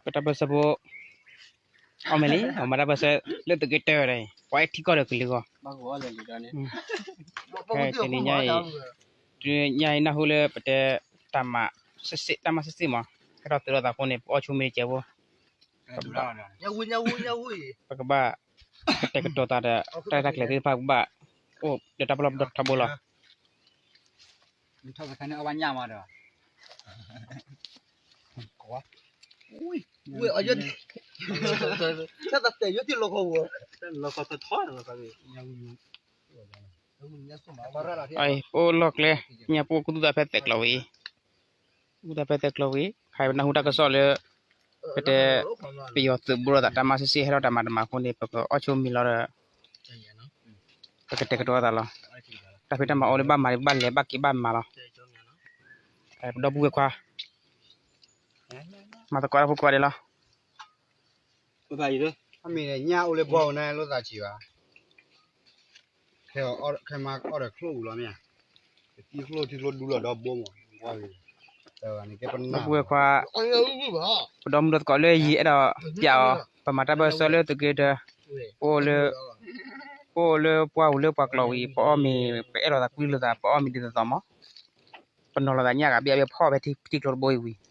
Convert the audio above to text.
ပတၢ်ပၢၢ်ဆၢဖိ အီၣ်မ့ၢ်လံ အမၤတၢ်ပၢၢ်ဆၢလၢသုးက့တၢၢ်ဝဲဒၣ်အံၤ ပှၤအဲၣ်ထံကီၢ်ဒီးကလုာ်ဂီၢ်, တနံၤညါအံၤ တနံၤညါအံၤနၢ်ဟူလၢပတဲ တၢ်မၤစ့ၢ်စ့ၢ် တၢ်မၤစ့ၢ်စ့ၢ်မး ဟဲထီၣ်သုးလိာ်သးအဃိန့ၣ် ပအီၣ်ဆိမ့ၢ်တကဲဖိ ပကဘၣ် ပကဘၣ် ကတဲာ်ကတီၤသးဒီး တၢ်ရဲၣ်တၢ်ကျဲၤသ့ၣ်တဖၣ် ပကဘၣ်အိၣ်ဒီးတၢ်ပလီၢ်ပဒီထီဘိလီၤ. ပအိၣ်လီၢ်ကျဲ ညါပအိၣ်ကူသူၣ်သးဖဲသဲးကျီဝံၤ ကူသူၣ်သးဖဲသဲးကျီဝံၤ ခါပနၢ်ဟူတၢ်ကစီၣ်လၢ ပတဲ ပယီၤသုးဘူးလိာ်သးတၢ်မၤစ့ၢ်စ့ၢ် ဟဲထီၣ်တၢ်မၤတမၤအဃိန့ၣ် ပကအီၣ်ဆိမ့ၢ်လီၤဒီး ပကတဲာ်ကတီၤသးလီၤ. တၢ်ဖံးတၢ်မၤအိၣ်လၢဘၣ်မၤ ဘၣ်လဲၤဘၣ်က့ၤဘၣ်မၤလီၤ. ပဒီပုၢ်ဝဲၢ်ခွါ မၤသကိးတၢ်ဖိခွါဒဲးလီၤ. မ့ၢ်ညၣ်အိၣ်လၢဘီဝဲန့ၣ်လိာ်သးဆံးဘၣ်, ခဲမၤအီၣ်ဒီးချိၣ်အူလီၤမ့ၢ်ဧါ, ထံချိၣ်ထံချိၣ်ဒူလီၤဒီဘိမး, ဒီပုၢ်ဝဲၢ်ခွါ ပဒီမုၢ်ဒီသကိးလၢယအဲၣ်ဒိးပျးအီၤ ပမၤတၢ်ပၢၢ်ဆၢလၢသုးက့တၢၢ်, ပအိၣ်လၢပှၢ်ပူၤလၢပှၤကျီဝံၤ ပအီၣ်မ့ၤ ပအဲၣ်လိာ်သးကွံလိာ်သး ပအီၣ်မ့ၤဒ်သိးသိးမး, ပနီၤလိာ်သးညၣ်ဂၤဘၣ်ဘၣ်ဖီၣ်ဖဲထံကျိတဘိအံၤဝံၤ